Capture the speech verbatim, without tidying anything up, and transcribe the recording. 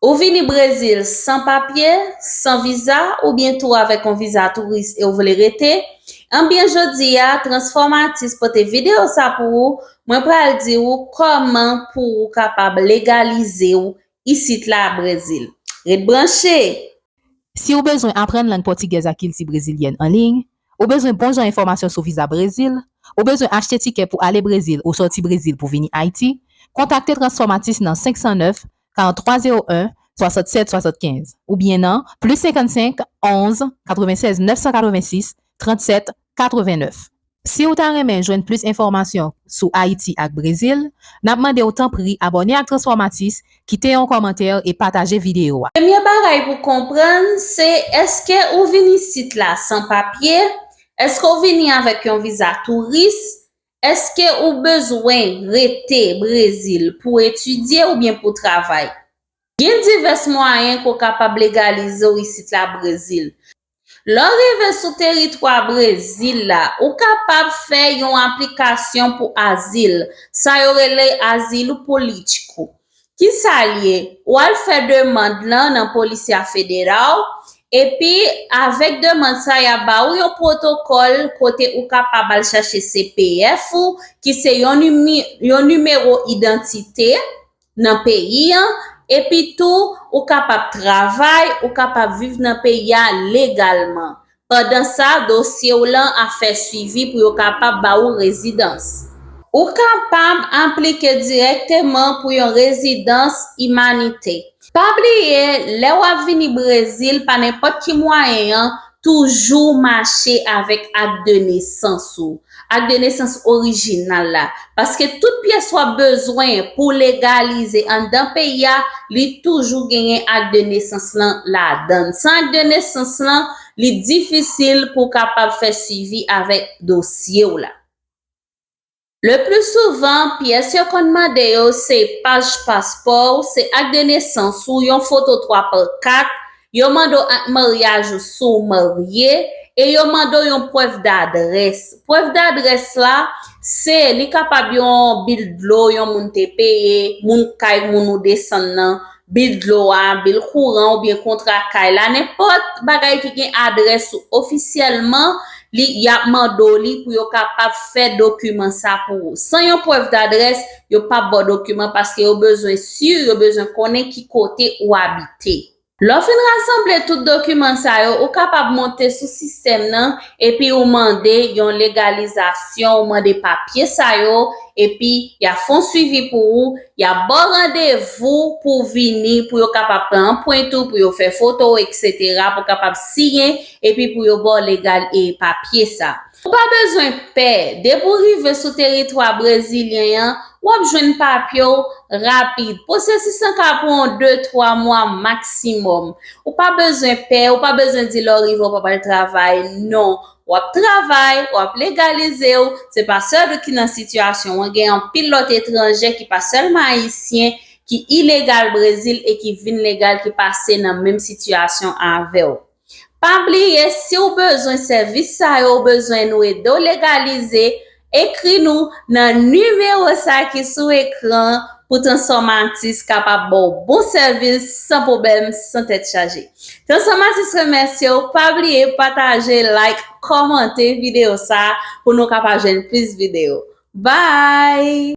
Ou vini Brezil san papye, san viza, oubyen tou avèk yon viza touris e w vle rete? Anbyen jodi a, Transformatis pote videyo sa pou ou, mwen pral di ou kòman pou ou kapab legalize w isit la Brezil. Ret branche! Si w bezwen aprann lang pòtigèz ak kilti brezilyèn an liy, ou bezwen bon jan enfòmasyon sou viza Brezil, ou bezwen achte tikè pou ale Brezil ou sòti Brezil pou vini Ayiti, kontakte Transformatis nan senk san nèf, karant twa zewo en, swasannsèt swasannkenz, oubyen nan plis senkannsenk, onz, katrevennsèz, nèf san katrevensis, trannsèt, katrevennnèf. Si w ta renmen jwenn plis enfòmasyon sou Ayiti ak Brezil, n ap mande w tanpri abòne ak Transformatis, kite yon kòmantè e pataje videyo a. Premye bagay pou konprann, se èske ou vin isit la san papye? Èske w vini avèk yon viza touris? Èske ou bezwen rete Brezil pou etidye oubyen pou travay? Gen divès mwayen ke w kapab legalize w isit la Brezil. Lè w rive sou teritwa Brezil la, ou kapab fè yon aplikasyon pou azil, sa yo rele azil polítiko. Kisa l ye? Ou al fè demann lan nan Polícia Federal, epi avèk demann sa, y ap ba ou yon pwotokòl kote ou kapab al chache C P F ou, ki se yon nimi-, yon nimewo idantite nan peyi an, epi tou, ou kapab travay, ou kapab viv nan peyi a legalman. Pandan sa, dosye w lan ap fè swivi pou yo kapab ba ou rezidans. Ou kapab aplike dirèkteman pou yon rezidans imanitè. Pa bliye, lè w ap vini Brezil, pa nenpòt ki mwayen an, toujou mache avèk ak de nesans ou, ak de nesans orijinal la. Paske tout pyès w ap bezwen pou legalize anndan peyi a, li toujou genyen ak de nesans lan ladan l. San ak de nesans lan, li difisil pou w kapab fè swivi avèk dosye w la. Le plus souvent, pyès yo konn mande yo se paj paspò w, se ak de nesans ou, yon foto twa pa kat, yo mande w ak maryaj ou si w marye, e yo mande w yon prèv dadrès. Prèv dadrès la, se, li kapab yon bil dlo yon moun te peye, moun kay moun ou desann nan, bil dlo a, bil kouran oubyen kontra kay la, nenpòt bagay ki gen adrès ou ofisyèlman, li, y ap mande w li pou yo kapab fè dokiman sa pou ou. San yon prèv dadrès, yo p ap ba w dokiman paske yo bezwen si, yo bezwen konnen ki kote ou abite. Lè w fin rasanble tout dokiman sa yo, ou kapab monte sou sistèm nan epi ou mande yon legalizasyon, ou mande papye sa yo, epi y ap fè yon swivi pou ou, y ap ba w randevou pou w vini, pou yo kapab pran anprent ou, pou yo fè foto w, etsetera, pou w kapab siyen, epi pou yo ba w legal e papye sa. Ou pa bezwen pè, depi w rive sou teritwa brezilyen an, w ap jwenn papye w rapid. Pwosesis lan ka pran w de, twa mwa maksimòm. Ou pa bezwen pè, ou pa bezwen di lè w rive w pa pral travay, non. W ap travay, w ap legalize w, se pa sèl ou ki nan sitiyasyon an, gen anpil lòt etranje ki pa sèlman ayisyen, ki ilegal Brezil e ki vin legal, ki pase nan menm sitiyasyon avè w. Pa bliye, si w bezwen sèvis sa yo, w bezwen nou ede w legalize, ekri nou nan nimewo sa ki sou ekran pou Transformatis kapab ba w bon sèvis san pwoblèm, san tèt chaje. Transformatis remèsye w, pa bliye pataje, like, kòmante videyo sa pou nou kapab jwenn plis videyo. Bye!